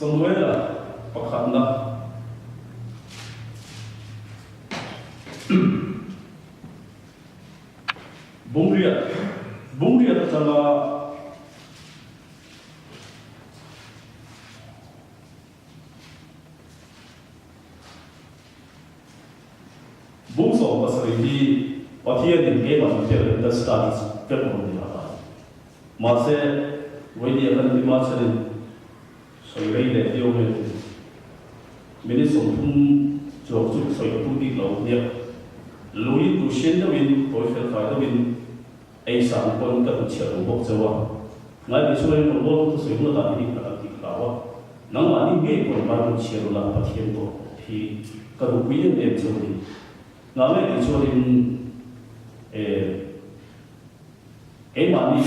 Samuela pakhatna Bungriat Bungriat atanga Bung 17 hi Pathianin keimah min pek leh kan study vek lo ni a kai. Mahse, Vawini a kan hlim a chhanin sawi rei leh viau mai a ti. Minute 30 chuang chu sawi ka tum bik lo nia. Lui tu hrian deuhin, tawi fel fai deuhin ei sang pawn ka hnutchhiah lo bawk cheu a. Ngai ti chuanin rawngbawltu thusawi huna dan hi ka lo ti hlau a. Nangmahni ngei pawn Bible chhiar ula Pathian pawh hi ka duhpui em em cheu a ni. Ngah nge tih chuanin e keimahni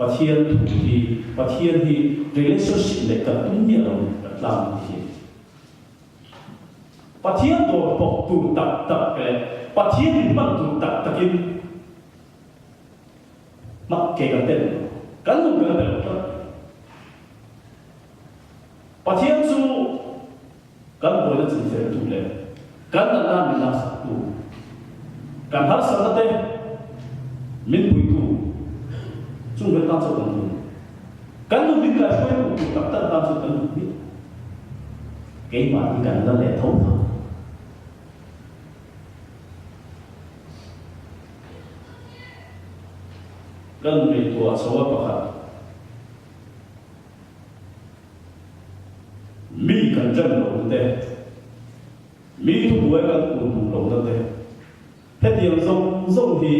Pathian thu hi Pathian hi relationship neih kan tum miah lo ni kan tlang ni hi. Pathian dawr pawk tur tak tak leh Pathian in hman tur tak takin Mak ke kan tel lo. Kan nun kan tel lo tlat. Pathian chu kan buaina chinfeltu leh kan natna min laksaktu, kan harsatna te min puitu chung vel tan chu kan nun. Kan nun min kaihruaitu tur tak tak tan chu kan nun miah. Keimah hi kan la leh tho tho. Kan ngaihtuah chho a pakhat. Mi kan ṭan lohna te, mi thubuai kan kun duh lohna te, hetiang zawng zawng hi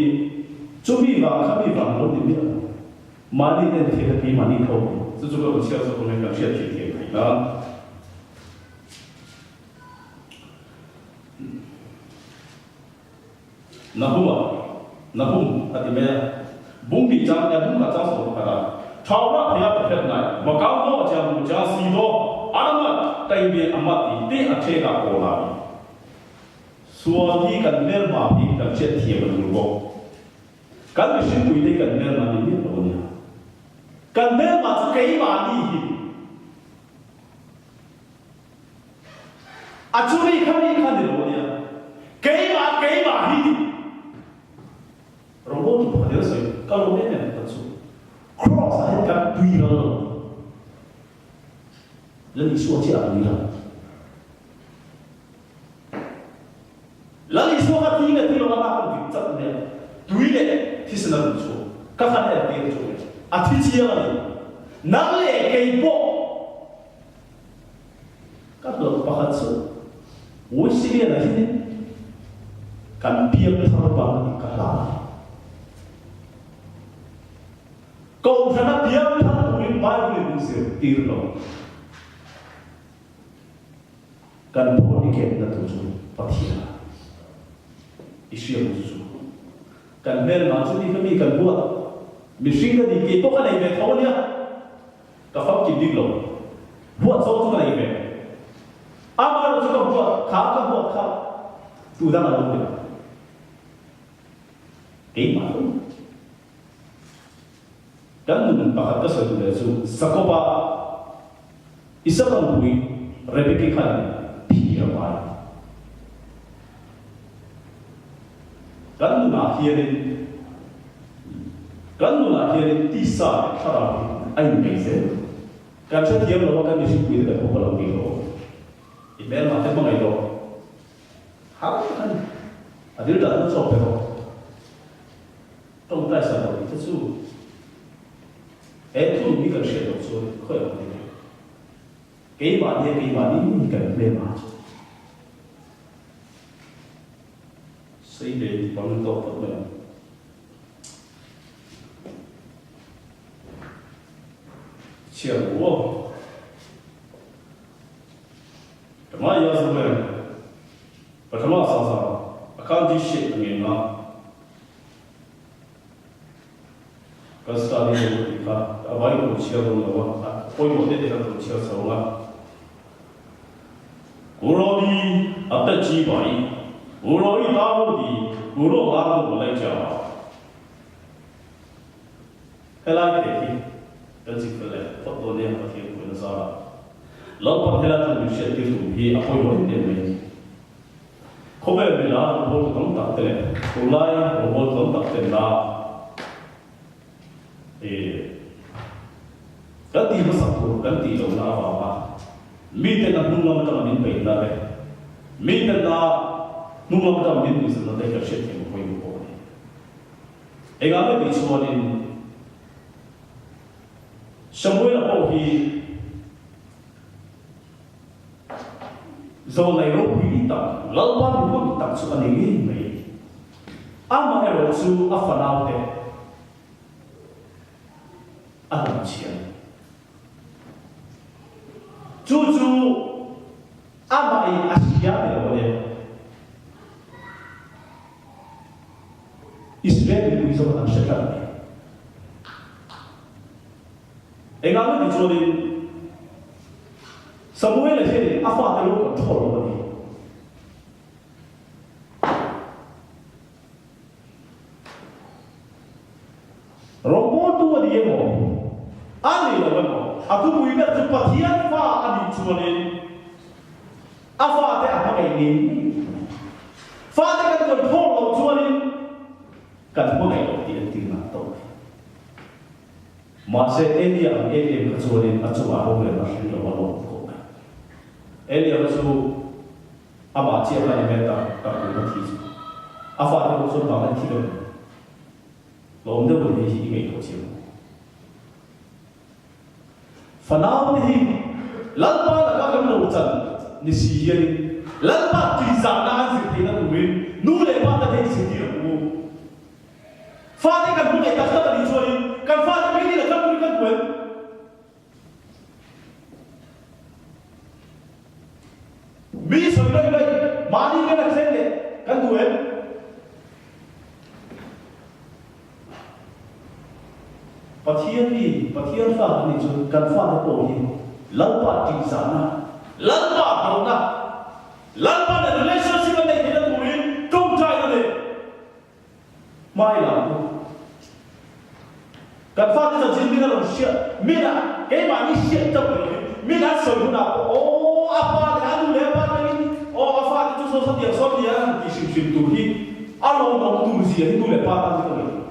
chu mi vang kha mi vang lo ni miah lo. Mahni ten thil a keimahni tho ni. Chu chu ka rawn chhiar zawk ang e, kan hriat theih thiam theih nan. Nahuma, Nahum, a ti mai a. Bung tih chang nia bung khat chang 11 a. Thau rah thei a Pathian ngai, Macau maw chiang mu chiang si daw, Aramat, Taime Amat ti te a thek a aw la ni. Sual hi kan hmelma hi kan hriat thiam a tul bawk. Kan mihring pui te hi kan hmelma ni miah lo a nia. Kan hmelma chu keimahni hi. A chu mi kha mi kha ni lo ania, keimah keimah hi ni. Rawngbawl tu pakhat in a sawi, ka lawm em em pakhat chu, Cross ah hian kan tui ral lo. Lal Isua chiah a tui ral. Lal Isua kha thi nge thi lo a lak an dik chat mai a, tui leh thisen a rawn chhuak. Ka khan en tir chu mai, a thi chiang a ni. Nang leh kei pawh ka hlawh pakhat chu Wesleyana hianin kan piang thar bang a nih ka hlau a ni. Kohhrana piang thar turin Bible in min zirtir lo. Kan born again na tur chu Pathian a i hria mu chu chu. Kan hmelma chu ni kha mi kan huat mihring ka ni kei pawh ka nei ve tho a nia. Ka famkim bik lo. Huat zawng chu ka nei ve. Amaherawh chu ka huat kha ka huat kha tu dang a lo ni lo. Keimah tho. Kan nun pakhat ka sawi duh leh chu Jakoba Isaka nupui Rebeki khan phir a pai. Kan nunah hianin kan nunah hianin tisa leh thlarau hi a inbei zel. Kan hrethiam lo a kan mihringpui te kan hawp a lo tih rawh. I hmelmah te hmangaih rawh. Har tak a ni. A dil dan chu chawp pe rawh. Tawngtai sa lo tih te chu he thu hi kan hriat loh chuan khawi ang ni ve. Keimahni a keimahni hi kan hmel a chu. Sei ve ti pang tawk phawt mai ang. Chhiar ru aw. Ka ngai a zo em. Pathama sa sa a khan di hriat ka ngei nga. Kan study ho ka tih kha a vai ka rawn chhiar dawn lo a, a pawimawh te te kha ka rawn chhiar chho ang a. Kurodi a te chi bai, Kuroi ta ro di, Kuro nga ro malai cha. Helai te hi kan chik fel leh phawt dawn nia Pathian puihna zarah. Lalpan helai thu min hriattir tum hi a pawimawh em em mai a ni. Khawvel mila rawngbawltu tam tak te leh tunlai rawngbawltu tam tak ten la e kan tih hmasak tur kan tih lohna avanga miten a hnung lam atanga min peihna te, miten a hnung lam atanga min nuihzatna te hi kan hriatthiam a pawimawh bawk a ni. Engah nge tih chuanin Samuela pawh hi Zawnlei ropui tak, Lalpa mihmang tak chu a ni ngei mai. Amaherawh chu a fanaute a hnamchhian. Chu chu amahin a hria ni lo a nia. Israel mipui zawk an hre tlat a ni. Engah nge ti chuanin Samuela hianin a fate lo control lo a ni. Rawngbawltu a ni emaw, a ni lo emaw, a thupui ber chu Pathian fa a nih chuanin a fate a hmangaih ngei ngei tur a ni. Fate kan control loh chuanin kan hmangaih loh tih an tirna tawh a ni. Mahse, Elia ang em em kha chuanin a chungah rorelna hring lo a lawm khawp mai. Elia kha chu amah chiah kha ni hmel tak tak tur kha thi chu. A fate pawh chuan vang an thi lo. Lawm deuh in hei hi i ngaihtuah chiang ang. Fanau te hi Lalpa laka kan lo chan ni si hianin Lalpa tihzahna an zir theihna turin nu leh pa te thei zirtir ang u. Fate kan hmu ngei tak tak a nih chuanin kan fate phei ni la tlang turin kan duh em? Mi sawi mai mai mahni kan a thleng leh kan duh em? Pathian mi, Pathian fa kan nih chuan kan fate pawh hi Lalpa ṭihzahna, Lalpa hlauhna, Lalpa nen relationship a neih theihna turin ṭawngṭaina leh Hmai lam u. Kan fate chanchin min a rawn hriat, min a, keimahni hriat chauh ni lovin, min an sawi hunah pawh aw a pa leh a nu leh a pa tangin aw a fate chu saw satiang sawn nia an han ti hrim hrim tur hi a lawmawm tur zia hi nu leh pa tan hi ka ngaihtuah.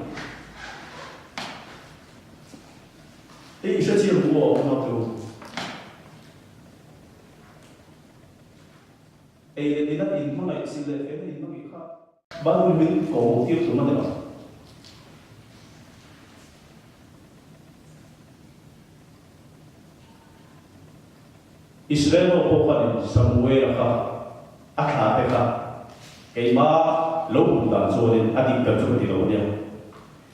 Hei i hrechiang tu aw naute u. Ei leh in a inhmangaih sil leh fel a inhmangaih kha. Bible min ko tir tum a ni lo. Israel ho pawh khanin Samuela kha a thla te kha keima lo hmuh dan chuanin a dik ber chu ka ti lo ania.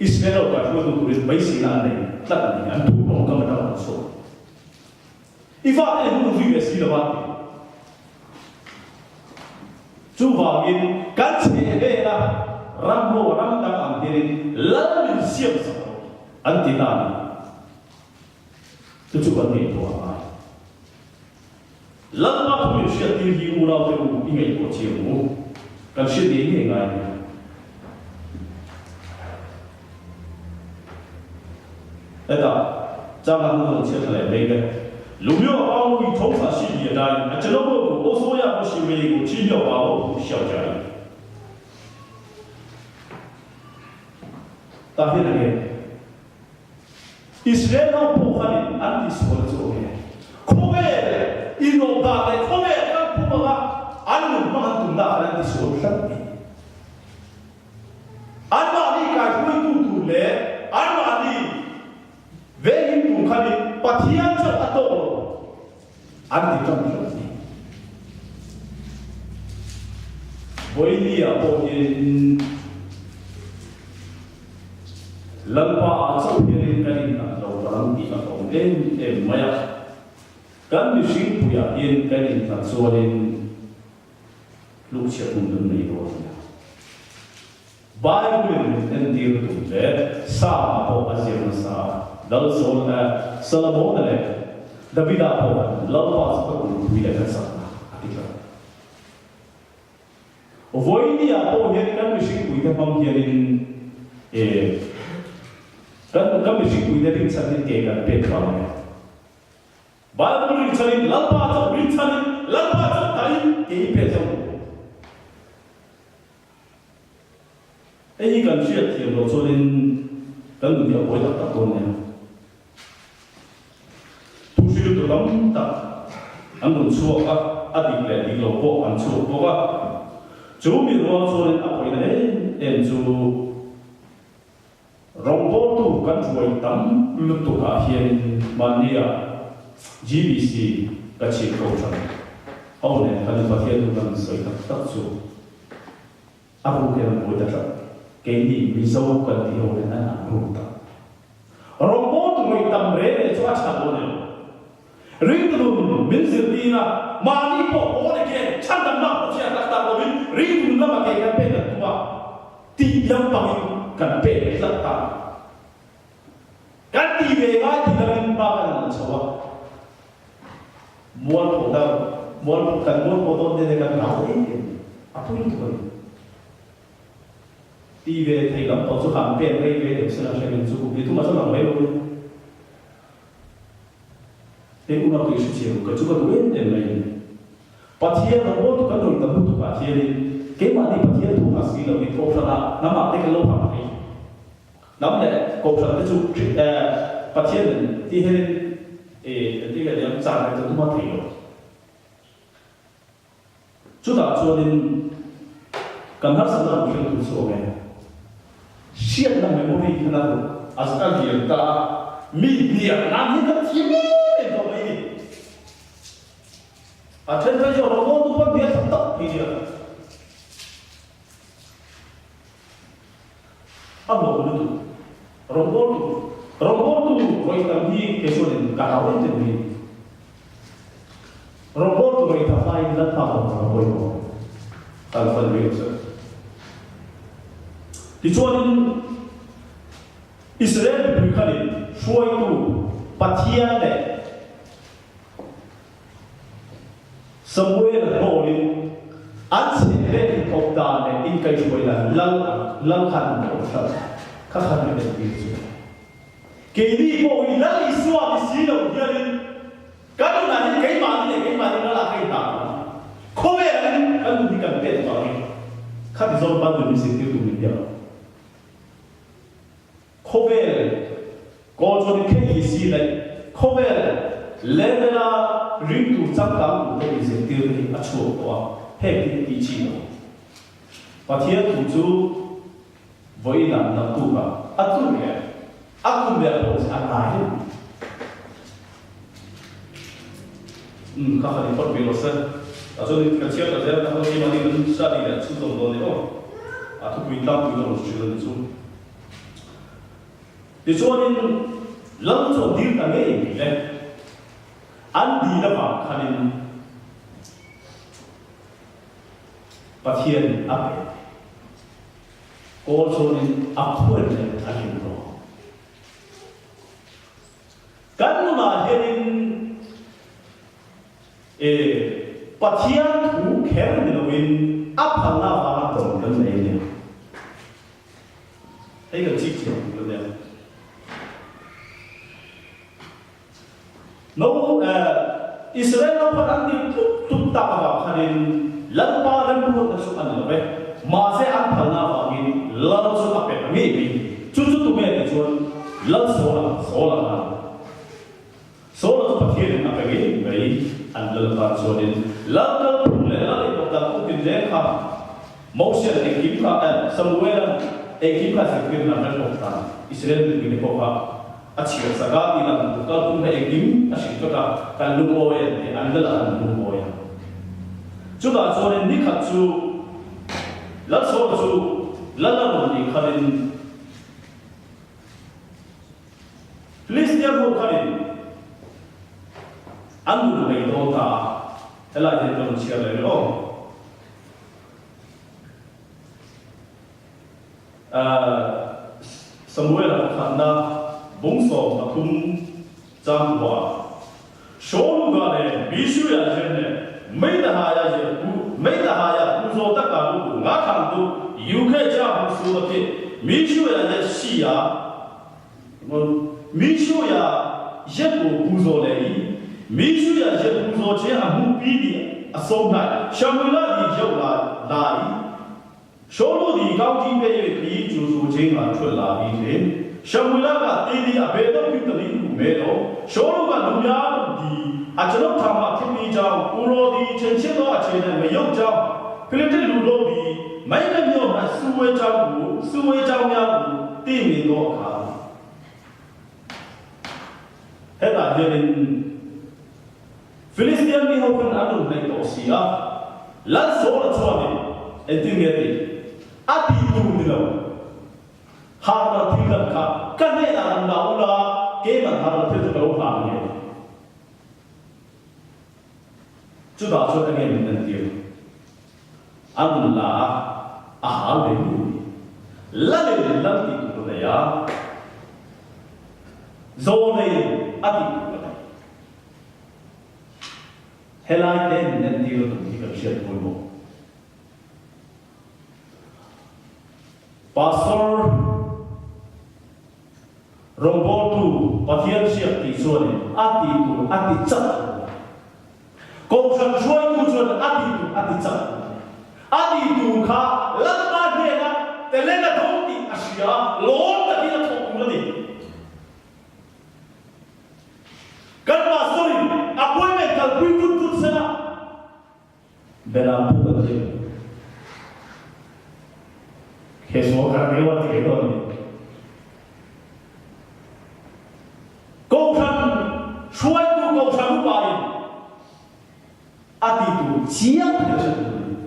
Israel ho kaihruaitu turin beiseina an nei tlat a ni. An thu tawngkam atang an chhuak. I fate in hun zui ve si lo a ti. Chuvangin kan chheh vela ram ho ram dang ang hianin lal min siam sak lo an ti ta a ni. Chu chu kan ngaihtuah a ngai. Lalpa thu min hriattir hi unaute u i ngaihtuah chiang u. Kan hriat ngei ngei ngai a ni. Hetah changah hmun rawn chhiat thla leh mai vek. Lumio a pau mui tho thla si bia dai a chelo bo ku o sawi a bo si wei ku chi mio pa bo ku xiao jai. Tah hian enge Israel ho pawh khanin an tihsual chu awm e. Khawvel inawp dan leh khawvel kalphung anga an nun hmang an tumna khan an tisual tlat a ni. Anmahni kaihruaitu tur leh anmahni venghim tur khanin Pathian chauh a tawk lo an ti ṭan tlat a ni. Vawinia pawh hianin Lalpa ah chauh hianin kan innghat lo ram tih a awm em em mai a. Kan mihring puiah hian kan innghat chuanin Hlukchhiat hun kan nei dawn a nia. Bible-in min entir tum leh Psalm-ah pawh a ziak nasa a, Lal Saul eh, Solomon-a leh Davida pawh an Lalpa chu ka kulhpui leh ka chakna a ti tlat. Vawinia pawh hian kan mihringpuite hmang hianin eh, kan kan mihringpuite rinchhan hi ke kan pek vang a ni. Bible rinchhanin, Lalpa chauh rinchhanin, Lalpa chauh dahin ke i pe chauh ang u. Hei hi kan hriat thiam loh chuanin kan nun hi a buai tak tak dawn nia. Thu hriltu tam tak an rawn chhuak a, a dik leh dik lo pawh an chhuak bawk a. Chu mi rual chuanin a pawina em em chu rawngbawltu kan ruai tam lutukah hianin mahnia GBC ka chhip ko than ho nen khan Pathian thu kan sawi tak tak chu A ruk hian an buai ta tlat. Keini Mizo kan tih ho hian an an ruk ta. Rawngbawltu ngawih tam reng leh chu a tha dawn elo. Ringtu nun min zirtir a, mahni pawh born again, chhandamna pawh chhiar tak tak lovin ringtu nun lama ke kan pek kan tum a, tih lampangin kan pek tlat ta. Kan ti ve ngai ti lamin hma kan han la chho a. Mualpho deuh, mualpho kan mualpho dawn te kan hlau em em a pui lutuk a ni. Ti ve thei lam pawh chu han pen rei ve deuh sela hremin chu kum ni thum a chuan ang mai lo nia. Hei unau tih hre chiang ka chu ka duh em em mai a ni. Pathian rawngbawltu kan rawn tam lutuk ah hianin keimahni Pathian thu ha si loin kohhran ah hnam ah te kan lo hak thei. Hnam leh kohhran te chu Pathian nen ti hianin engtin nge niang char leh kan tum a thei lo. Chutah chuanin kan harsatna rawn thleng tur chu awm e. Hriatna memory khan a rawn a a lian ta a, mi hniak nan hian kan thiam em em tawh mai ni. A then phei chu a rawn dawn tu pawn hnial tak tak phei nia. A hlawh lutuk. Rawngbawltu Rawngbawltu rawih tam hi kei chuanin ka hlau em em mai. Rawngbawltu rawih tam aiin Lalpa hlawh tam a pawimawh. Kal fan rih ang che. Tichuanin Israel mipui khanin hruaitu Pathian leh Samuel-a hnawlin an chhehvel inkawp dan leh inkaihhruai dan lal lal khan an awm tlat kha khan min entir chu. Keini pawh hi Lal Isua ni si lo hianin kan nunah hian keimahni leh keimahni lal ah ka indah tawh a, khawvelah hian kan nun hi kan pek vangin khati zawng ban nun hi zirtirtu min biak ang. Khawvel kawl chuan KEC leh khawvel level-a ringtu changkang turte inzirtirna hi a chhuak tawh a, heng hi tih chi lo. Pathian thu chu vawiinah naktukah a tuk leh a kum leh pawh a ngai reng. Umm kha khan i phawt ve lo se. Tah chuan ka chhiar ta zel ta kha keimahni kan study leh chhunzawm dawn ni aw. A thupui tlangpui ka rawn hrilh a ni chu. Tichuanin lal chu a dir ta ngei mai le. An dil avang khanin Pathianin a pe. Kawl chuanin a phuan leh a lim rawh. Kan nunah hianin e Pathian thu kher ni loin a phalna avanga tawn kan nei a nia. Hei kan chik thiam tur a nia. No Israel ram khan an dir tlup tlup tak avang khanin Lalpa remruatna chu a ni lo e. Mahse an phalna avangin Lal chu a pe ta ngei mai. Chu chu tunge ti chuan Lal Saula, Saula kha a ni. Saula chu Pathianin a pe ngei mai an lal atan chuanin Lal kalphung leh Lal inawp dan kawng tinreng kha Mosia'n engkim kha, Samuela'n engkim kha zirtirna an rem awk dan Israel mipuite pawh kha a chhiar sak a, tih dan tur kalphung kha engkim a hrilh vek a, kan lungawi an ti, an lal an lungawi a. Chutah chuanin ni khat chu Lal Saula chu lal a rawn nih khanin Philistia ho khanin an nun bei dawn ta a, helai hian ka rawn chhiar leh rih aw. Samuela pakhatna bung 13 chang kuah Sholuga le Bishuya zen le Meidahaya ye pu Meidahaya pu zo taka lu bu nga thang tu UK cha bu su a khi Mishuya ye Shia Mishuya ye bu pu zo le i. Mi zuya je pu zo che a hmu pi di a so nai Shamuila di jau la lai Sholu di kau ji pe ye khi chu su ching a thul la bi le Shamuila ka ti di a be do pi ta li ku me lo Sholu ka lu ya di a chalo tha ma thi mi chao ku ro di chen chen do a che na me yo chao Philip lu lo bi mai na myo na su we chao ku su we chao nya ku ti mi do kha Hetah hianin Philistian mi ho khan an rawn hnaih tawh si a, Lalsawla chuanin engtin nge tih a ti tur ni lo. Harral thil lan kha ka hnenah rawn la ula, keiman harral thil chu ka lo hlan nge. Chutah chuan enge min entir? A rawn la a, a hal ve nu ni. Lalin lal tih tur a nei a, Zawneiin a tih tur a nei. Helai te min entir a tum hi kan hriat pawimawh. Pastor rawngbawltu Pathian hriak tih chuanin a tih tur a ti chak lo. Kohhran hruaitu chuan a tih tur a ti chak lo. A tih tur kha Lalpa hnena telen a dawng tih a hria a, lawm takin a thawk tur a ni. Kan pastor-in appointment kalpui vut vut sela, Beram pu kan ti. He sual kha reu a ti ve dawn a ni. Kohhran hruaitu kohhran upain a ti tur chiang thei a hre tur a ni.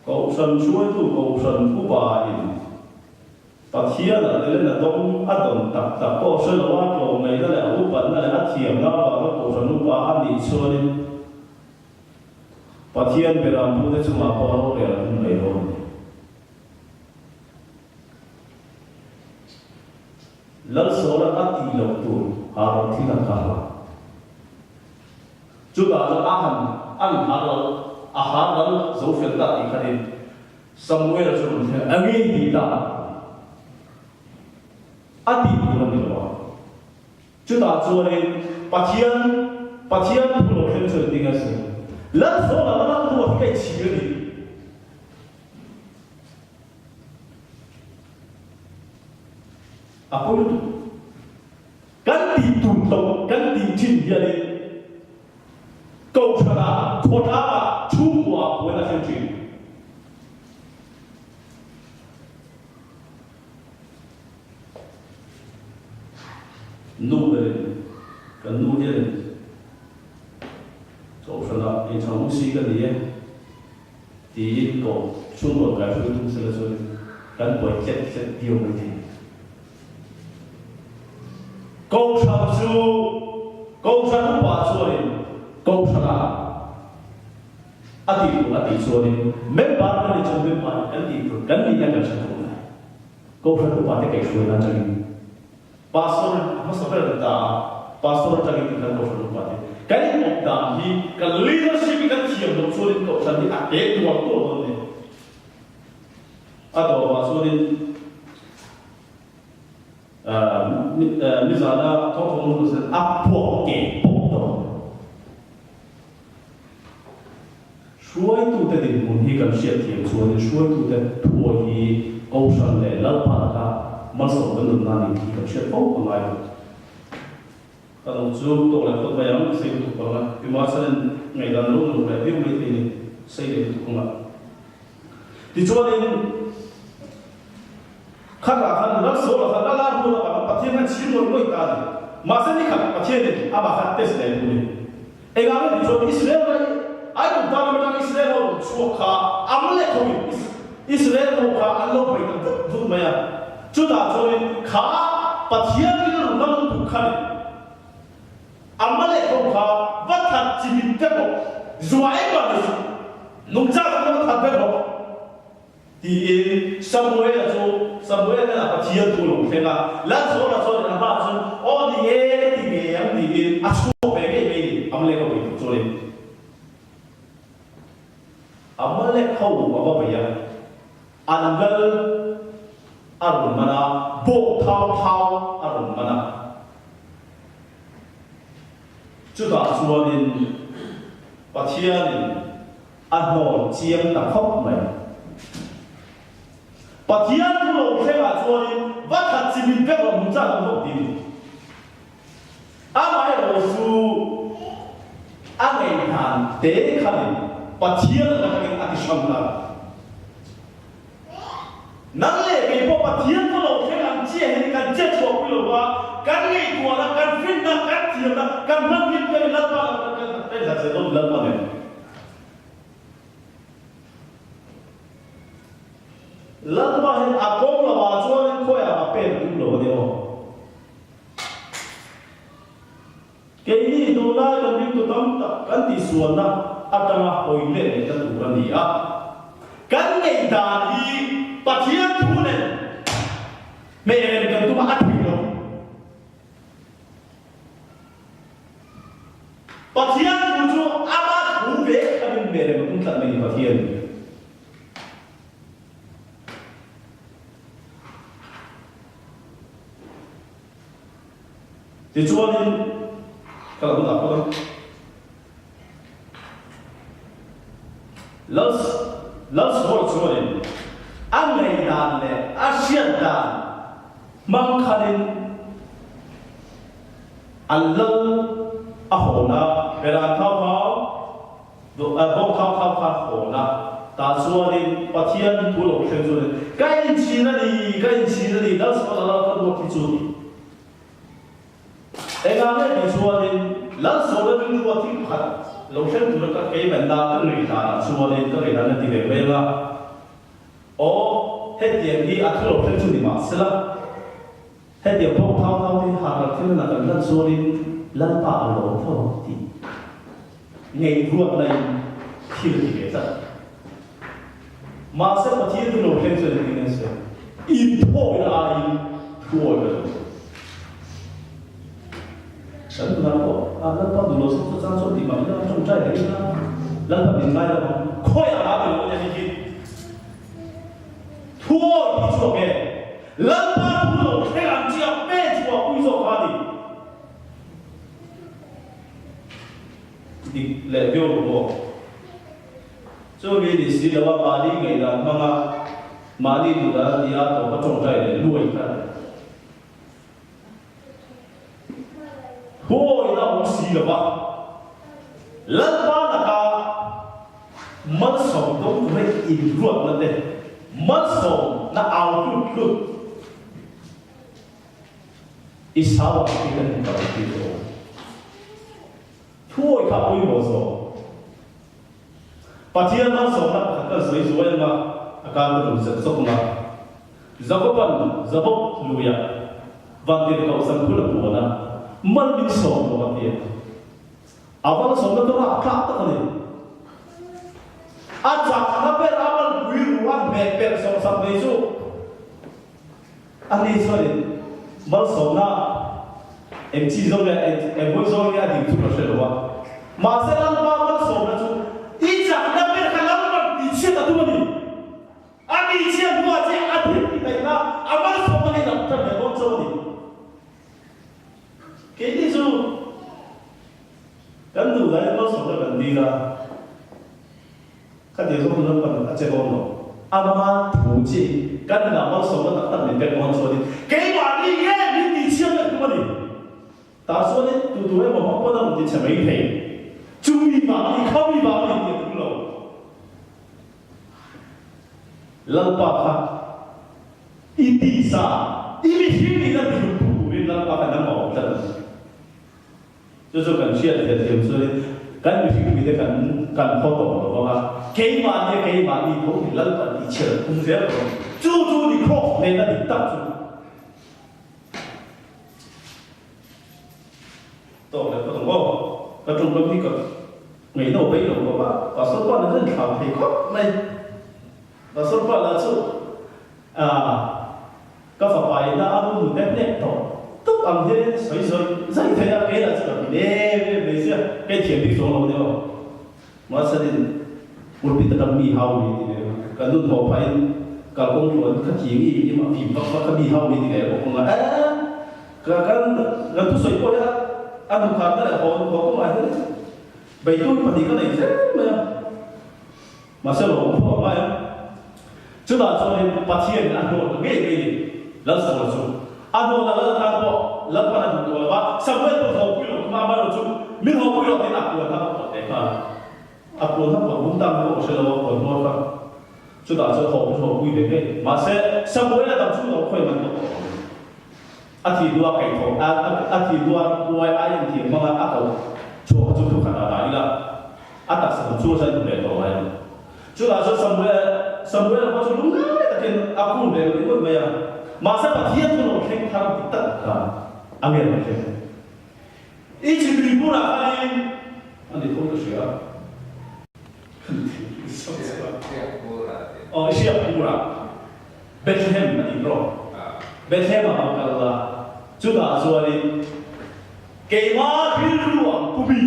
Kohhran hruaitu kohhran upain Pathian a tel in a dawng, a dawn tak tak pawh hre lo a, tlawmngaihna leh a upatna leh a thiamna avanga Kohhran upa a nih chuanin Pathian Berampute chungah pawh rorel a tum mai dawn a ni. Lalsawla a tih loh tur Aaron thil a kal a. Chutah chuan a han an haral a haral zo fel ta tih khanin Samuel chu rawn thleng a ngei tih ta a tih tur a ni lo a. Chutah chuanin Pathian Pathian thu lo thleng chu engtin a sawi? Lalsawla la lam ruat hi ka inchhir a ni. A pawi lutuk. Kan tih tur loh kan tih thin hianin Kohhranah, khawtlangah, chhungkuaah buaina a thleng thin. Nu berin, kan nu hianin Kohhranah inchhang si ka ni e tiin koh chhungkaw kaihruai tum sela chuanin kan buai tlet tlet viau mai thei. Kohhran chu Kohhran upa chuanin Kohhranah a tih tur a tih chuanin member kan nih chuan member kan tih tur kan nihna kan hre tur lai. Kohhran upa te kaihhruaina atangin Pastor a hmasa ber an ta a, Pastor atangin kan Kohhran upa te kan inawp dan hi kan leadership hi kan thiam loh chuanin Kohhran hi a te tuar tuar dawn a ni. A dawrah chuanin nizana thawkthawng lu chuan a puak ke pawp tawh. Hruaitute dinhmun hi kan hriatthiam chuanin hruaitute thuawi hi Kohhran leh Lalpa laka malsawm kan nunna a ni tih hi kan hriat fo a ngai lo. Ka lo chu tawk leh phawt mai ang, sei lutuk vang a, Himachal-in ngaihdan lo nuam leh viau mai thei ni, sei leh lutuk ang a. Tichuanin, khatah khan Lalsawla khan a lar rual avanga Pathian khan chhir ngawih ngawih ta a ni. Mahse ni khat Pathianin amah khan test leh duh a ni. Engah nge tichuan Israel ram Aigupta ram atang Israel ho rawn chhuak kha Amalek hoin Israel ho kha an lo bei ta vut vut mai a. Chutah chuanin kha Pathian rilru na lutuk khanin Amalek ho kha va that chimit vek rawh, zua engmah ni suh, nungcha kha va that vek rawh. Tiin Samuela chu Samuel hnenah Pathian thu a lo thleng a. Lalsawla chuan a hmaah chuan, Aw ni e, ka ti ngei ang tiin a chhuak ve ngei mai ni, Amalek ho bei tur chuanin. Amalek ho a va bei a, an lal a rawn. rawn man a, bawk thau thau a rawn man a. Chutah chuanin Pathianin a hnawl chiang ta khawp mai. Pathian thu lo thlengah chuanin va that chi min pek rawh hmu chak ang bawk ti ni. Amaherawh chu a ngaihdan te khanin Pathian atangin a ti hrang ta. Nang leh kei pawh Pathian thu lo thleng ang chiah hian kan che chhuah pui lo va, kan ngaihtuahna, kan finna, kan thiamna, kan hman hian piangin Lalpa kan kan hlat zel dawn Lalpa nen. Lalpa hian a kawng lo ah chuanin khawiah a pen a tum lo a ni aw. Keini tunlai kan ringtu tam tak kan tihsualna atanga hawi let leh ta tur a ni a. Kan ngaihdan hi Pathian thu nen hmeh rem kan tum a, a theih lo. Pathian thu chu ama thu ve khamin hmeh rem a tum tlat mai ni Pathian. Tichuanin ka lo dah phawt ang. Lal Lalsawr chuanin a ngaihdan leh a hriat dan hmang khanin an lal a hawn a, Beran thau thau Bawk thau thau kha hawn a, tah chuanin Pathian thu lo thleng chuanin ka inchhin a ni, ka inchhin a ni, Lalsawr a lal ka ruat hi chu. Engah nge tih chuanin Lalsawla rilru a thil pakhat lo thleng tura ka keimanna ka ngaihdanah chuanin ka ngaihdan a ti ve mai anga, Aw, hetiang hi a thu lo thleng chu ni mah sela, hetiang pawh thau thau te hi harh thil hna kan lan chuanin Lalpa a lawm tho ang tih ngaihruatna in thil a ti ve tlat. Mahse Pathian chu lo thleng chuan engtin nge sawi? Inthawina aiin thuawi ka duh. Kan nunah pawh a Lalpa duh lo chhung chu chang chuan tih mah ila tawngtai leh ila Lalpa min ngai lo ang. Khawiah a ti lo nia hei hi thuawi tih chu ang e. Lalpa thu lo thleng ang chi a pen chhuah pui zawk kha a ni. Dik leh viau lo maw? Chu mi ni si lo a mahni ngaihdan hmanga mahni duhdan a tia tawp a tawngtai leh luai kha a ni. Huawina awm si lo va, Lalpa laka malsawm dawng tura inruatna te, malsawmna au hlut hlut i sau ang khi kan hmu ta lo tih chu aw. Thuawi kha pawimawh zawk. Pathian malsawmna pakhat kan sawi zuai ang a, a kar ka duh zet zawk ang a. Jakoban Jabok luiah vantirhkoh zankhul a puan a, mal min sawm lo a ti a. A malsawmna chu rapthlak tak a ni. A chakna ber a malpui ruh a hmeh perh sawmsak mai chu Ani chuanin malsawmna eng chi zawng leh eng hawi zawng nge a ding chu ka hre lo a, mahse Lalpa malsawmna chu i chakna ber kha Lalpan tihchhiat a tum a ni. A tihchhiat hnuah che a thil ti theihna a malsawmna hi dam tan leh dawn chauh a ni. Keini chu kan duh dahin malsawmna kan dil a. Ka ti zawk Lalpan a che dawn lo. Ama thu chi kan inah malsawmna tak tak min pek dawn chuanin keimahni nge min tihchhiat vek tum a ni. Tah chuanin tu tu emaw hmang pawn a rawn tichhe mai thei. Chu mi vang a ni, kha mi vang a ni tih a tum lo. Lalpa kha i tisa, i mihring nihna tihlumtu turin Lalpa kha nangmah awm tlat a ni. Chu chu kan hriat ve thiam chuanin kan mihring mite kan kan khaw tawh lo vang a, keimahni a keimahni tho hi Lalpan i chhiar phung zel tawh a ni. Chu chu ni cross nena dik tak chu. Tawk leh phawt ang aw. Ka tawngkam hi ka ngaihno bei lo khawp a, Pastor pa nen chuan thlau thei khawp mai. Pastor pa lah chu ah. Ka fapa in a ru nu nek nek tawh tuk ang hian sawi zawi zawi thei a, kei lah chu ka ti em em mai sia, kei thiam bik chuang lo nia aw. Mahse in pulpit atang mi hau mi ti ve a, ka nun haw phah in. Kalkawng tluan kha thing i im a fim vak vak kha mi hau mi ti leh bawk ang a eh ka kan kan thusawi pawh hi a hnu khat na leh haw haw kawng ah hian beitu pahnih ka nei zel mai a mahse lo awm pawh a ngai a chutah chuanin Pathian in a hnawt ta ngei ngei ni Lalsawla chu a hnawt a lal tan pawh Lalpan a duh tawh lo va Samuel pawh haw pui lo tum a amaherawh chu min haw pui lo tiin a puan kha a pawt leh nghal a. A puan a pawt bum tak pawh ka hre lo a, puan hmawr kha chutah chuan haw pawh haw pui ve ngei. Mahse, Samuel a dam chu lo khawi man tawh tawh lo. A thih hnuah kaihthawh a, a thih hnuah ramhuai ai en thiam hmanga a koh chhuah kha chu thu khat ah dah ila, a taksa dam chu a zai hmu leh tawh ngai lo. Chutah chuan Samuel, Samuel-a pawh chu lungngai takin a kun ve ngawih ngawih mai a. Mahse, Pathian thu lo thleng thar dik tak kha a ngen lo thleng. I chipui bulah khanin a ni tho ka hria. Aw i hriat burah Bethlehem a tih rawh. Bethlehem ah kal la, chutah chuanin keimah rilru ang pumi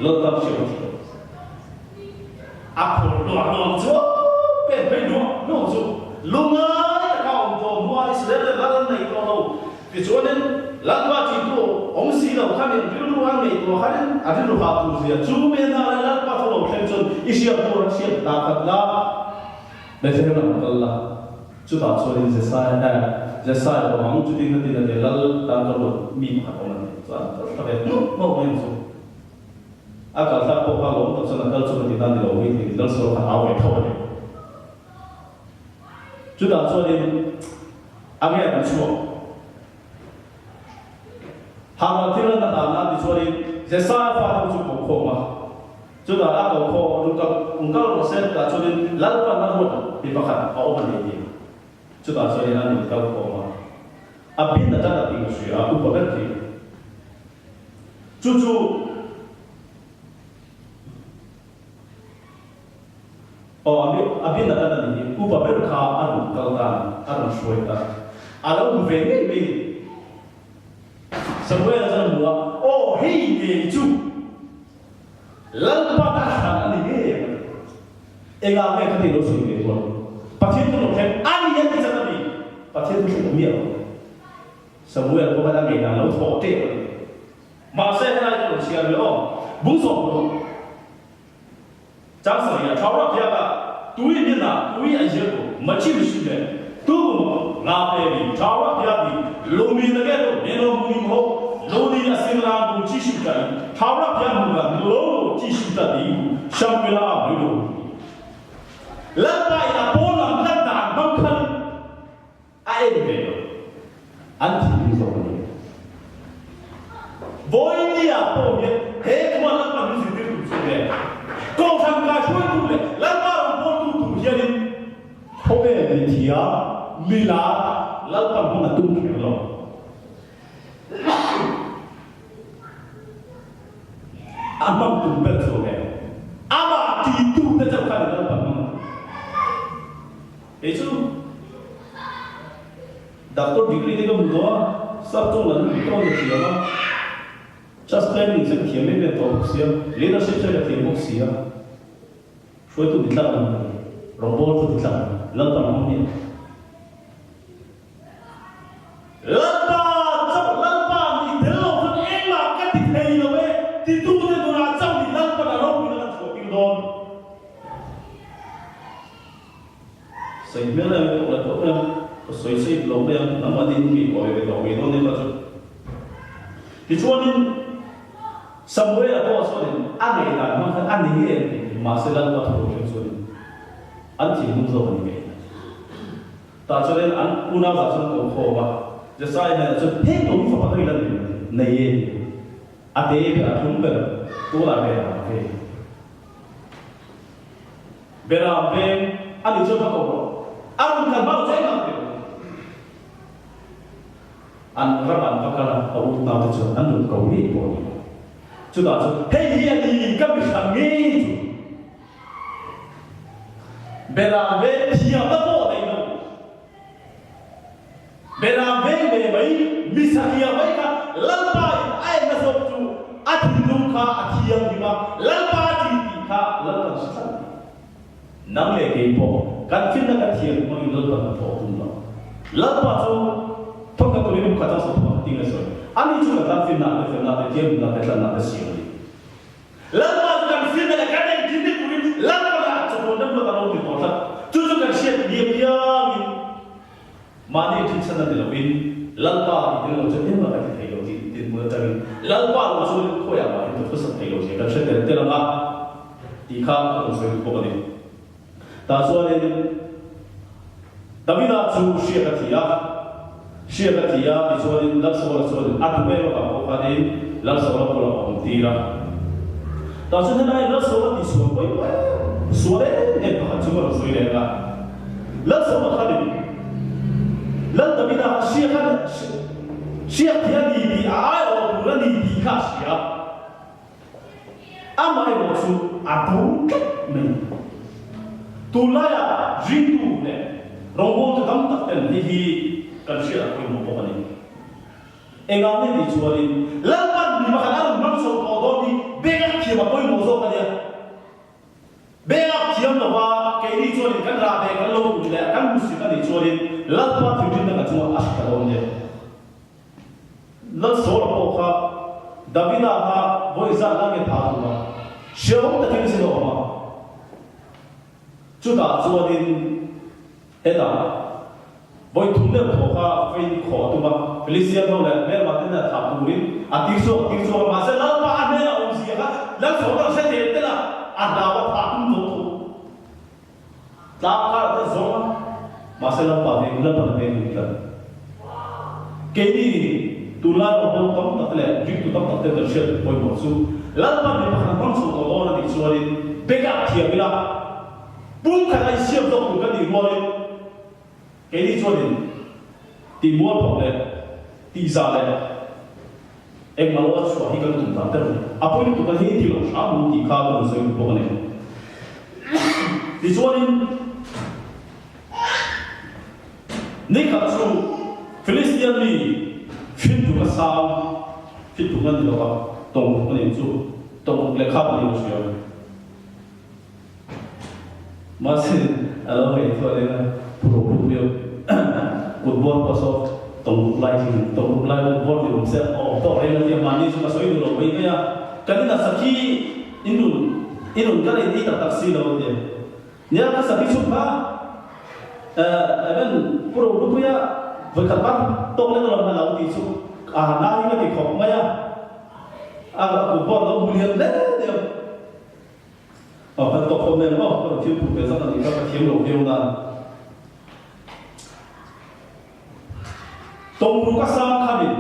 Lalpa hriat a ti lo. A phur nuah nuam chu pen phei nuah nuam chu lungai taka awm tawh hnuah Israel leh lal an nei tawh lo. Tichuanin Lalpa tih tu awm si lo khanin rilru an nei tawh khanin a rilru hah tur zia chu mena leh Lalpa thu lo thleng chuan i hriat tur an hriat ta khat la, Bethlehem lam kal la, chutah chuanin Jesai eh Jesai awm ang chutin ka tin a ti lal tan ka ruat mi pakhat awm a ni chuan ka hre ve hnuh hnuh mai ang chu. A kal thlak pawh kha lawm tak chuan a kal chu ka ti tan ni lo mai thei Lalsawl kha au ve tho a ni. Chutah chuanin a nge an chhuak. Hahral thil an hlan a tichuanin Jesaya fate chu ko khawm a. Chutah a ko khawm run kal run kal rawh se tah chuanin Lalpan a ruat mi pakhat a awm a ni ti. Chutah chuanin an rawn kal khawm a. A bin atang a tih ka hria a, upa ber khi. Chu chu aw a a bin atan a ni hi, upa ber kha a rawn kal ta a ni, a rawn hruai ta. A lo hmu ve ngei mai ni. Samuel-a chuan a hmu a, Aw hei ngei chu Lalpa ta hran a ni ngei ang a ti. Engah nge ka tih lo sawi ve kual? Pathian thu lo thleng a ni a ti chat a ni. Pathian thu thleng miah lo. Samuel pawh khan a ngei dan lo thawh tep a ni. Mahse helai ka rawn chhiar ve aw. Bung zawk rawh. Chang sarih a thau rak hiak a, tui min a tui a zir tu machi mihring le tu maw nga pe mi thau rak hiak mi lo mi na ge to ne no mu nim ho lo ni a sing lang bu chi shu ta i thau rak hiak mu ga lo lo chi shu ta di hu sham mi la a mui lo Lalpa in a pawn lam lan dan hmang khan A en ve lo. An thinlung zawk a ni. Vawinia pawh hian he thua Lalpa min zirtir tur chu nge? Kohhran kaihruaitu leh Lalpa rawngbawltu tur hianin khawvel mithiam, milar Lalpa hmang a tum kher lo. A hmang tum ber chu nge? Amah titute chauh khan Lalpa hmang a tum. Kei chu Doctor degree te ka hmu tawh a, sap tawng lan hmu tawng ka thiam a, just planning che ka thiam em em tawh bawk sia, leadership che ka thiam bawk sia, hruaitu ni tlak ang ka ni, rawngbawltu ni tlak ang, Lalpa nang hi a. Lalpa chauh Lalpa nih tel lo chuan engmah ka ti thei lo e titute nunah chauh ni Lalpa'n a ropuina kan chhuah tir dawn. Sawi hmel em pawh la tawh mai ang, ka sawi sawi lo mai ang, nangmah ni mi awi ve tawh ngei dawn nia kha chu. Tichuanin Samuela pawh chuanin a ngaihdan hmang khan a ni ngei ang tih hi, mahse Lalpa thu thleng chuanin an thinlung zawk a ni ngei. Tah chuanin an unau zah chuan ko khawm a, Jesai hnenah chuan, Heng lo hi fapa ka ila nei lo, nei e ti a. A te ber a thlum ber tunah ve ang hei. Beram veng a ni chuan ka ko rawh. A rawn kal hma lo che engmah ka ti lo. An ram an va kal a, a u naute chuan an rawn ko ngei pawh a ni lo. Chutah chuan hei hi a ni ka mi hran ngei chu. Beram veng thiamna pawh a nei lo. Beram veng ve mai, Misakia mai kha Lalpa in a en na zawk chu a thinlung kha a thianghlim a, Lalpa a ti tih kha Lalpan hre tlat a ni. Nang leh kei pawh. Kan finna kan thiam hmangin Lalpa hna thawh a tum lo. Lalpa chu thawkna turin kum khat chang sawmthum a ting a sawi. Ani chu kan tan finna te, felna te, thiamhlimna te, tlanna te siam a ni. Lalpa chu kan finna leh kan engkim ni turin Lalpa lah chawhrawn rem ruat a lo ti tawh tlat. Chu chu kan hriat ni apiangin mahni thinchhan a ni loin Lalpa i tel lo chu engmah kan ti thei lo tih dinhmun atangin Lalpa lo chuan khawiah mah in ka thusak thei lo zia kan hre tel tel ang a tih kha ka rawn sawi duh bawk a ni. Tah chuanin Davida chu hriak a thi a, hriak a thi a, tichuanin Lalsawla chuanin a duh em avang pawh khanin Lalsawla bulah a awm tir a. Tah chuan helai Lalsawla tihsual pawi pawi em, sual em em pakhat chu ka rawn sawi leh ang a. Lalsawla khanin Lal Davida kha hriak a hriak thei a ni tih a aiawh tur a ni tih kha a hria. Amaherawh chu a bo tlat mai. Tunlaiah ringtu leh rawngbawltu tam tak ten hei hi kan hriat a pawimawh bawk a ni. Engah nge tih chuanin Lalpan mi pakhat a rawn hmang chho tawh dawn hi beng a thiam a pawimawh zawk a nia. Beng a thiam lova keini chuanin kan rah ve kan lo tum leh kan hmusit a nih chuanin Lalpa thinrimna kan chungah a hre ta dawn nia. Lalsawla pawh kha Davida kha vawi zat la nge phah tur a, hrehawm takin sin a awm a. Chutah chuanin hetah vawi thum deuh thaw kha fein khawh a tum a, Philistian ho leh hmelma te hnena thah turin a tir chhuak a tir chhuak a, mahse Lalpa a hnena awmzia kha Lalsawla a hre tel tel a, a hlau a thah tum tawh tho. Tlang kar te zawng a, mahse Lalpa veng Lalpan a veng ding tlat. Keini tunlai rawng bo tam tak leh ringtu tam tak ten kan hriat pawimawh chu Lalpan mi pakhat hmang chho tawh dawn a nih chuanin backup thiam ila pumkhat a insiam zawk tur kan nih rualin keini chuanin tihmualphawk leh tihzah leh Engmah lo a chhuah hi kan tum dan ber a ni. A pawi lutuk a hi ti lo hram u tih kha ka rawn sawi duh bawk a ni. Tichuanin nikhat chu Philistian mi fintuk a sang, fintuk a ni lo a, tawngkuk a ni chu, tawngkuk lehkha pawh ni ka hria. Mahse, a lo ngaihtuah leh a, Pu Ropuia kut bawr pawh saw tawngkuk lai thin, tawngkuk lai kut bawr ti awm se a awm tawk reng a tia, mahni chu ka sawi duh lo mai mai a, kan inah sakhi in nun i nun ka nei tak tak si lo a tia. Nia ka sakhi chhung kha Evan Pu Ropuia vawikhat ban tawk lek alawm a lo tih chu a na hi ka ti khawp mai a, a kut bawr lo hmu lian hle nia. Aw kan tawk khawm em aw, ka rawn thil phur ve zat a nih kha ka thiam lo viau nan. Tawngru ka sang khanin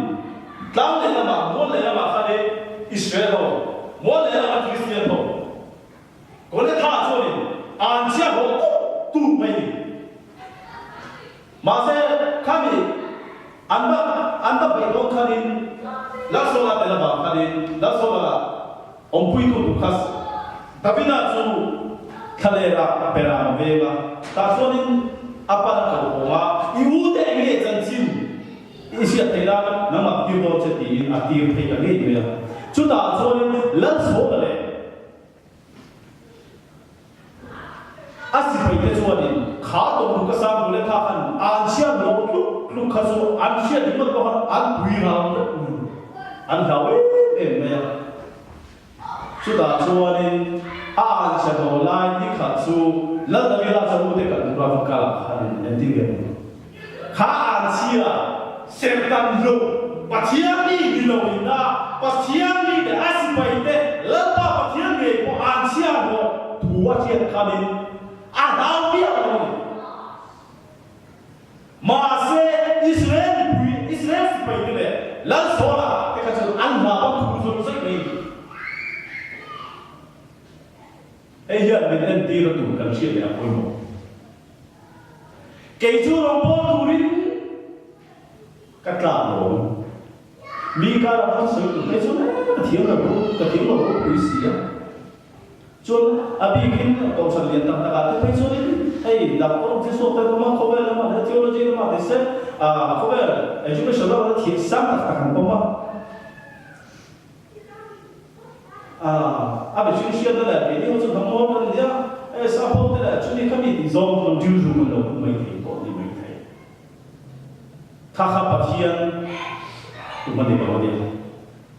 tlang leh lamah, mual leh lamah khanin Israel ho, mual leh lama Christian ho, Goliatha chuanin an chhia haw tawp tur mai ni. Mahse khami an va an va beih dawn khanin Lalsawla tel avang khanin Lalsawla lah awmpuitu tur kha Davida chu thlalera beram a veng a, tah chuanin a pan a ko hawng a, I u te eng nge chanchin i hriat theih nan nangmah ka tir dawn che tiin a tir phei ta ngei mai a. Chutah chuanin Lalsawla leh. A sipai te chuanin kha tawng ruk a sang bul e kha khan an chhiat lo tluk tluk kha chu an hriat ringawt pawh khan an pui rang vek mai an hlau em em mai a. Chutah chuanin a an chhe lo lai ni khat chu Lal Davida chuan ute kan tura va kal ah khanin engtin nge maw Kha an chhia serhtan lo Pathian mi ni lo in a Pathian mi leh a sipai te Lalpa Pathian ngei pawh an chhia hlawh thu a hriat khanin a hlau miah lo a ni. Mahse Israel mipui, Israel sipai te leh Lal Saula te kha chuan an hlau a thu zawng zawih mai a ni. Hei hian min entir a tur kan hriat leh a pawimawh. Kei chu rawngbâwl turin ka tlak lo ang. Mi karah khan sawi tur phei chuan eh ka thiam lo ru, ka thiam lo ropui si a. Chuan a bikin kohhran lian tak takah te phei chuanin hei doctor awm thil chhuak te an awm a, khawvel lamah te theology lamah te se khawvel education lamah te thiam sang tak tak an awm a. A mihring hriatna leh keini ho chu hnam mawl kan nia. E sa ho te leh chumi khami tih zawng chuan rilru kan lo pu mai thei pawh ni mai thei. Kha kha Pathian tum a ni lo a nia.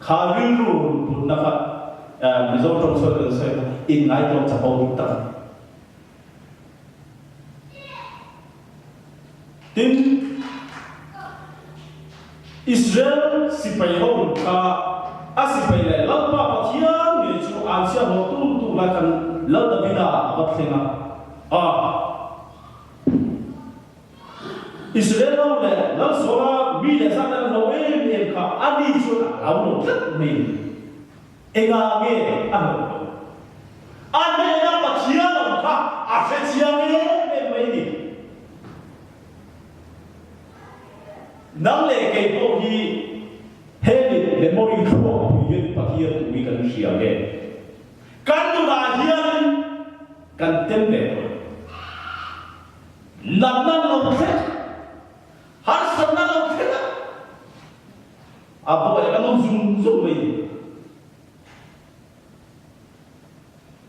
Kha rilru rawn putna kha Mizo tawng sawi kan sawi kha inngaitawng chapo dik tak a ni. Tin, Israel sipai ho kha a sipai leh Lalpa Pathian ngei chu an chhiahhlawh tur tur lai khan Lal Davida a va thleng a. A Israel ho leh Lal Saula mi leh zat an hlo em em kha ani chuan a hlau lo tlat mai a ni. Engah nge a hlauh loh? A hnena Pathian awm kha a hre chiang em em mai ni. Nang leh kei pawh hi he mit memory thluak pui hian Pathian tui kan hria nge? Kan nunah hianin kan tem ve tawh em? Natna lo thleng, harsatna lo thleng a. A buai kan awm zung zung mai ni.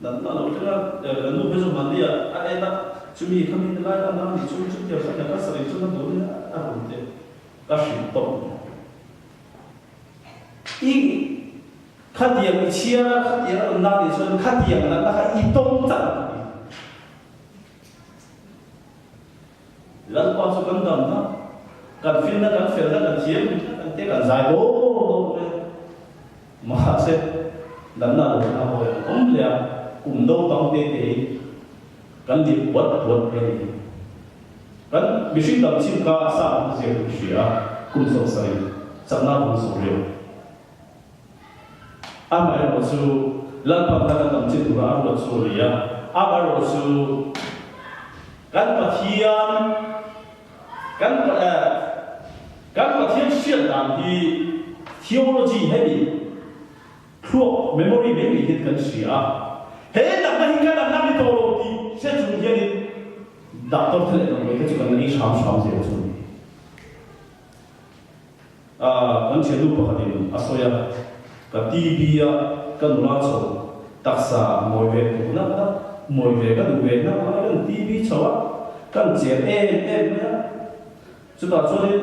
Natna lo thleng a, kan nu phei chu mahni a a en a, chumi kha mi lai a nang nih chu chutiang kha nia ka sarih chu na duh nia a rawn ti a, ka hrilh tawp mai. I khatiang i chhiar a, khatiang a rawn na nih chuan khatiang natna kha i tawng chak a ti. Lalpa chu kan damna, kan finna, kan felna, kan thiamna, kan te kan zai dawr dawr mai a. Mahse, damna lo na hawi an awm leh a, kum naupang te tein kan lim puat puat mai a ni. Kan mihring dam chin kha a sa ang zia kan hria a, kum 70 chakna vun 80. Amaherawh chu Lalpa kha kan dam chin tura a ruat chu a ni a, amaherawh chu kan Pathian kan kan Pathian hriat dan hi theology hemi thluak memory mai mai hian kan hria a, he natna hi ka natna ni tawh lo tih hre chung hianin doctor te leh damdawi te chu kan la ei hram hram zel chu a ni. Kan thiannu pakhatin a sawi a, ka TV a ka nula chho taksa mawi ve duh nak nak, mawi ve ka duh ve nak lai kan TV chho a, kan cher em em mai a. Chutah chuanin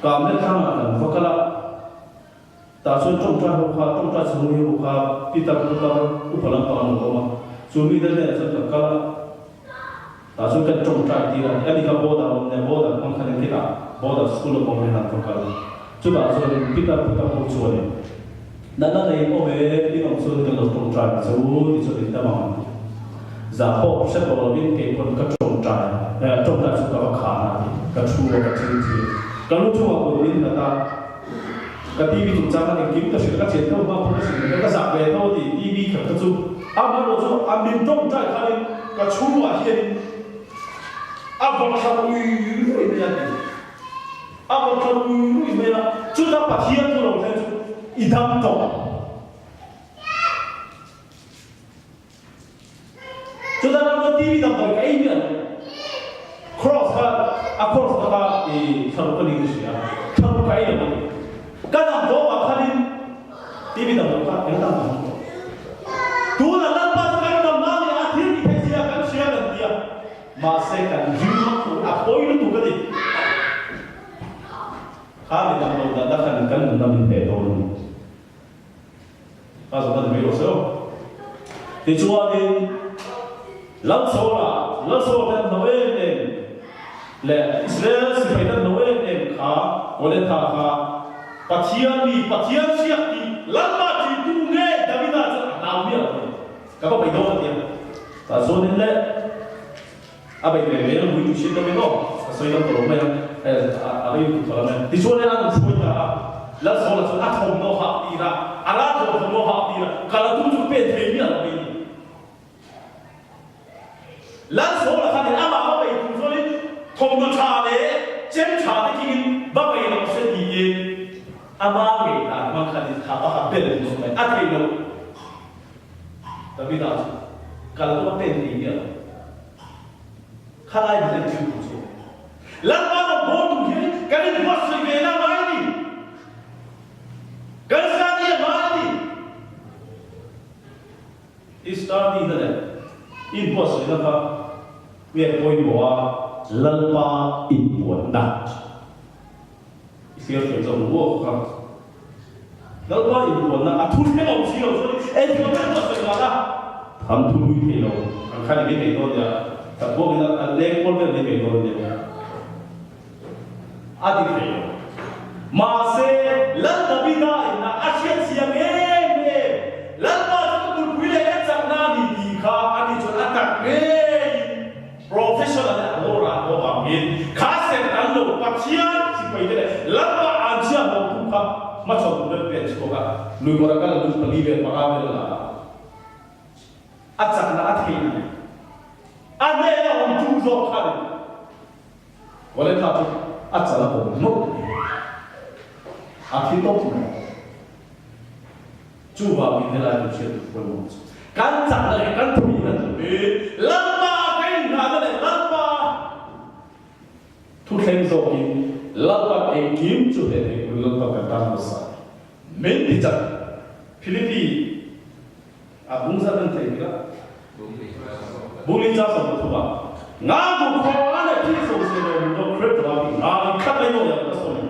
Kamle thangah kan va kal a, tah chuan tawngtai ho kha, tawngtai chhung hi ho kha Peter putar upa lampang an lo awm a, chu mite hnenah chuan kan kal a, Tah chuan kan tawngtai tir a ni. Ani kha border awm nia, border hmang khan engtin ah border school a awm hian an va kal. Chutah chuan Peter putar ho chuan in Natna nei awm e, in awm chuan kan lo tawngtai ang che u ti chuan in dam ang an ti. Zah pawh hre tawh lovin kei pawn ka tawngtai a, tawngtai chu ka va khan a ti. Ka thu a, ka thil thi a. Ka lu chungah kut min nghat a, ka TV chungchang khan engkim ka hrilh, ka thian tho hma pawh ka hrilh ve tho, ka zah ve tho a ti, TV khat kha chu. Amaherawh chu a min tawngtai khanin ka chhungah hianin a va thla rui rui mai a ti. A va thla rui rui mai a, chuta Pathian thu lo thleng chu i dam tawh. Chuta ram chuan TV damdawi ka ei miah lo. Cross kha a cross na kha i thlaruk a ni ka hria. Thlaruk ka ei lo a ni. Ka dam tawpah khanin TV damdawi kha eng dang ka hmang tawh. Tunah Lalpa chu kan dam nan leh a thil ti theih zia kan hria kan ti a. Mahse kan ring vak tur a pawi lutuk a ni. Kha mi damlo natna khan kan nunna min hneh dawn a ni. Ka zawhna ni mai rawh se aw. Tichuanin Lalsawla, Lalsawla te an hlo em em leh Israel sipai te an hlo em em kha Goliatha kha Pathian mi, Pathian hriak tih Lalpa ṭihtu nge Davida chuan a hlau miah lo a ni. Ka va bei dawn a ti a. Tah chuanin le a bei ve ve a mui tu hriat deuhin aw ka sawi dam tawh lo mai a, a rei lutuk tawh lo mai a. Tichuanin a rawn hruai ta a, Lalsawla chuan a thawmhnaw hah tir a, a ralthuam thawmhnaw hah tir a, kal a tum chu pen thei miah lo mai a ni. Lalsawla khanin amah va bei tur chuanin thawmhnaw tha leh chem tha te kingin va bei lo se tiin ama ngei dan hmang khanin kha va ha bel ringawt mai a thei lo. Davida chu kal pawh a pen thei miah lo. Khalai dik an thil tur chu Lalpa rawn bawl tur hian kan inbuatsaih ve na ngai a ni. Kan study a ngai a ni. I study na leh i inbuatsaih. sawina kha nge pawimawh a Lalpa inpuanna i thlir thiam zawk ang u kha. Lalpa inpuanna a thu thleng awm si lo chuan engkim a ber sawi dan a tham thu lui thei lo ang kha ni mai thei dawn nia, kan bawk in a leng kual vel mai thei dawn nia a ti thei lo. Mahse Lal Davida in a a hriat chiang em em, Lalpa chu ka kulhpui leh ka chakna a ni tih kha ani chuan a tak ngeiin Professional leh a lo rah tawh vangin kha sem kan lo Pathian sipai te leh Lalpa an chhia hlawhtu kha hmachhawn tur an pen chhuak a, lui kawr a kal a lung pali vel panga vel a la a, a chakna a theihna leh a hnena awm tu zawk kha a ni. Goliatha chu a chal a bawm nawlh mai, a thi tawp mai. Chuvangin helai kan hriat tur pawimawh chu kan chakna leh kan thuina chu hi Lalpa ka inngahna leh Lalpa thuthleng zawkin Lalpan engkim chu hleh thei turin Lalpa kan tan hmasa a ni. Min ti chak Philippi a bung zat an thei bik a. Bung li cha sawm pathum ah nga duh khaw a leh thil so se lo lo krep lo a ti nga in khat mai nawi ang ka sawi.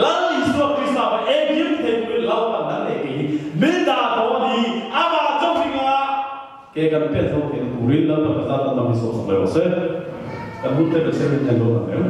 Lal Isua Krista va engkim thei turin Lalpan nan leh kei hi min dah tawh a ni, amah chauh ringa ke kan pen zo theihna turin Lalpan ka zat nan lam hi sawm sak mai rawh se. Kan hun te ka chhiar in en dawn ang em?